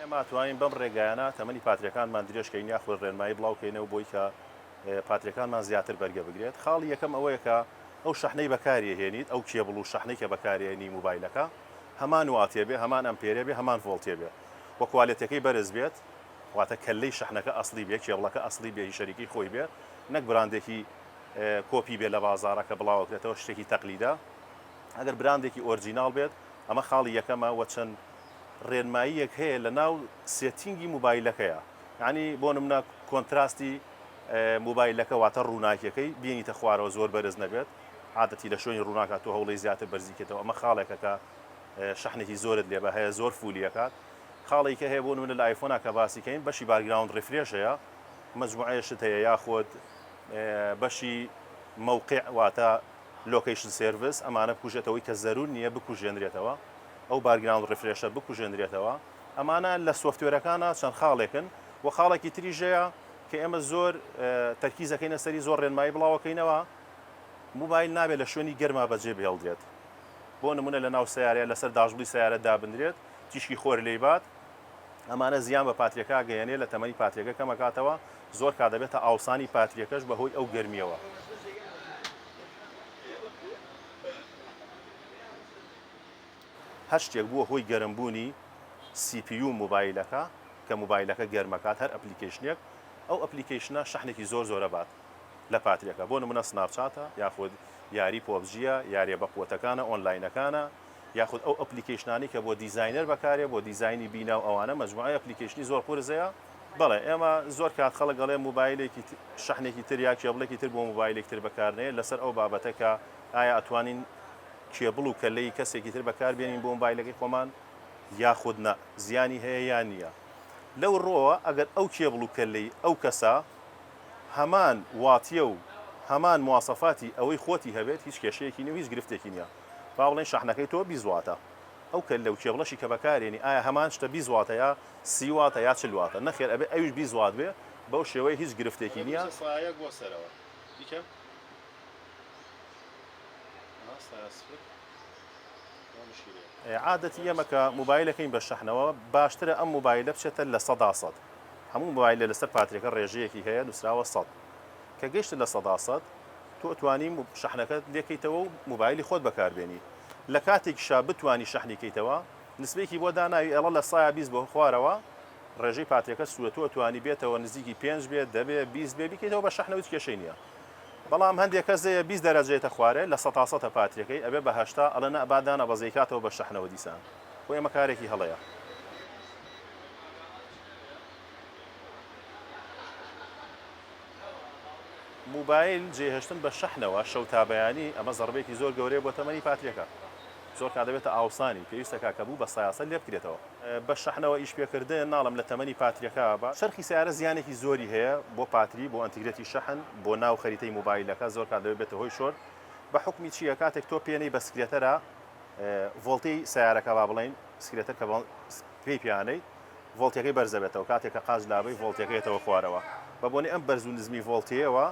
ئێمە ئەتوانین بەم ڕێگایانە تەمەنی پاتریەکانمان درێژ کەین یاخود ڕێنمایی بڵاو کەینەوە بۆی کە پاتریەکانمان زیاتر بەرگە بگرێت. خاڵی یەکەم ئەوەیە کە ئەو شەحنەی بەکاری ئەهێنیت، ئەو کێبڵ و شەحنەی کە بەکاری ئەهێنی موبایلەکە هەمان واتێ بێ، هەمان ئەمپێرێ بێ، هەمان ڤۆڵتێ بێ و کوالێتیەکەی بەرز بێت، واتە کەللەی شەحنەکە ئەسڵی بێ، کێبڵەکە ئەسڵی بێ، هی شەریکەی خۆی بێ، نەک براندێکی کۆپی بێ لە بازاڕا کە بڵاوەکرێتەوە شتێکی تەقلیدە. ئەگەر براندێکی ئۆرجیناڵ بێت ئەمە خاڵی یەکەمە وە چەند ڕێنماییەک هەیە لە ناو setting ی موبایلەکەیە یانی بۆ نمونە contrast ی موبایلەکە واتە ڕووناکیەکەی بینیتە خوارەوە زۆر بەرز نەبێت عادەتی لە شوێنی ڕووناکە تۆ هەوڵی زیاتر بەرزیکێتەوە ئەمە خاڵێکە کە شەحنێکی زۆرت لێبە هەیە زۆر full یەکات خاڵێکە هەیە بۆ نمونە لە ئایفۆنا کە باسی کەین بەشی background refresh هەیە مەجموعەیە شت هەیە یاخود بەشی مەوقع واتە location service، ئەمانە بکوژێتەوەی کە زەرور نییە بکوژێنرێتەوە، ئەو background refresh ە بکوژێنرێتەوە، ئەمانە لە software ەکانا چەند خاڵێکن و خاڵێکی تریش هەیە کە ئێمە زۆر تەرکیز ئەکەینە سەری زۆر ڕێنمایی بڵاوەکەینەوە، موبایل نابێت لە شوێنی گەرما بەجێ بهێڵدرێت، بۆ نمونە لە ناو سەیارەیە لەسەر داشبڵی سەیارە دابنرێت تیشکی خۆر لێی بات، ئەمانە زیان بە پاتریەکە ئەگەیەنێ لە تەمەنی پاتریەکە کەم ئەکاتەوە، زۆر کات دەبێتە ئاوسانی پاتریەکەش بە هۆی ئەو گەرمیەوە. هەر شتێک بووە هۆی گەرم بوونی CPU مۆبایلەکە کە مۆبایلەکە گەرمەکات هەر application ێک ئەو application ە شەحنێکی زۆر زۆرە بات لە پاتریەکە بۆ نمونە سناپچاتە یاخود یاری پۆبجیە یاریە بەقوەتەکانە ئۆنلاینەکانە یاخود ئەو application انەی کە بۆ designer بەکارێ بۆ دیزاینی بینا و ئەوانە مەجموعەی application ی زۆر قورس هەیە. بەڵێ ئێمە زۆر کات خەڵک ئەڵێ موبایلێکی شەحنێکی تر یا کێبڵێکی تر بۆ موبایلێک تر بەکارنێ لەسەر ئەو بابەتە کە ئایا ئەتوانین کێبڵ و کەلەی کەسێکی تر بەکار بێنین بۆ موبایلەکەی خۆمان یاخود نا زیانی هەیە یان نییە لەو ڕۆوە ئەگەر ئەو کێبڵ و کەلەی ئەو کەسە هەمان واتیە و هەمان مواسەفاتی ئەوەی خۆتی هەبێت هیچ کێشەیەکی نیە و هیچ گرفتێکی نییە با بڵێین شەحنەکەی تۆ 20 واتە ئەو کەللە و کێبڵەشی کە بەکارێنی ئایا هەمان شتە 20 واتە یا 30 واتە یا 40 واتە نەخێر ئەبێ ئەویش 20 وات بێ بەو شێوەیە هیچ گرفتێکی نییە. سایەک بۆ سەرەوە بیکە ئەها سایە سفر عادەتی ئێمە کە موبایلەکەین بە شەحنەوە باشترە ئەم موبایلە بچێتە 100% هەموو موبایلە لەسەر پاتریەکە ڕێژەیەکی هەیە نووسراوە 100 کە گەیشتە 100% تۆ ئەتوانی شەحنەکەت لێکەیتەوە و موبایلی خۆت بەکاربێنی لە کاتێکیشا بتوانی شەحنی کەیتەوە نسبەیەکی بۆ داناوی ئەڵە لە سایە 20 بۆ خوارەوە ڕێژەی پاتریەکە سوورە تۆ ئەتوانی بێتەوە نزیکی پێنج بێ دە بێ 20 بێ بیکەیتەوە بە شەحنەوە هیچ کێشەی نییە بەڵام هەندێک کەس هەیە 20 دەرەجەیەتە خوارێ لە سەتا سەتە پاتریەکەی ئەبێ بە 80 ئەڵێ نا با دانەبەزێ ئەیکاتەوە بە شەحنەوە دیسان بۆ ئێمە کارێکی هەڵەیە. موبایل جێهێشتن بە شەحنەوە شەو تا بەیانی، ئەمە زەڕبەیەکی زۆر گەورەیە بۆ تەمەنی پاتریەکە، زۆر کات دەبێتە ئاوسانی، پێویستە کە کە بوو بە سایاسە لێبکرێتەوە. بە شەحنەوە ئیش پێکردن، ناڵێم لە تەمەنی پاتریەکە بە. چەرخی سەیارە زیانێکی زۆری هەیە بۆ پاتری، بۆ ئەنتیگرێتی شەحن، بۆ ناو خەریتەی موبایلەکە، زۆر کات دەبێت بێتە هۆی شۆرت، بە حوکمی چییە کاتێک تۆ پێنەی بە سکرێتەرە ڤۆڵتی سەیارەکە با بڵێین سکرێتەر کە پێی پێیانەیت ڤۆڵتیەکەی بەرز دەبێتەوە کاتێک کە قاچ لابەی ڤۆڵتیەکە یەتەوە خوارەوە بە بۆنەی ئەم بەرز و نزمی ڤۆڵتیەوە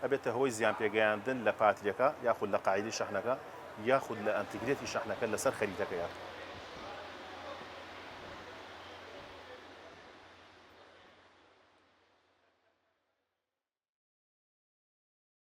ئەبێتە هۆی زیان پێگەیاندن لە پاتریەکە یاخود لە قاعیدەی شەحنەکە یاخود لە ئەنتیگرێتی شەحنەکە لەسەر خەریتەکەیە.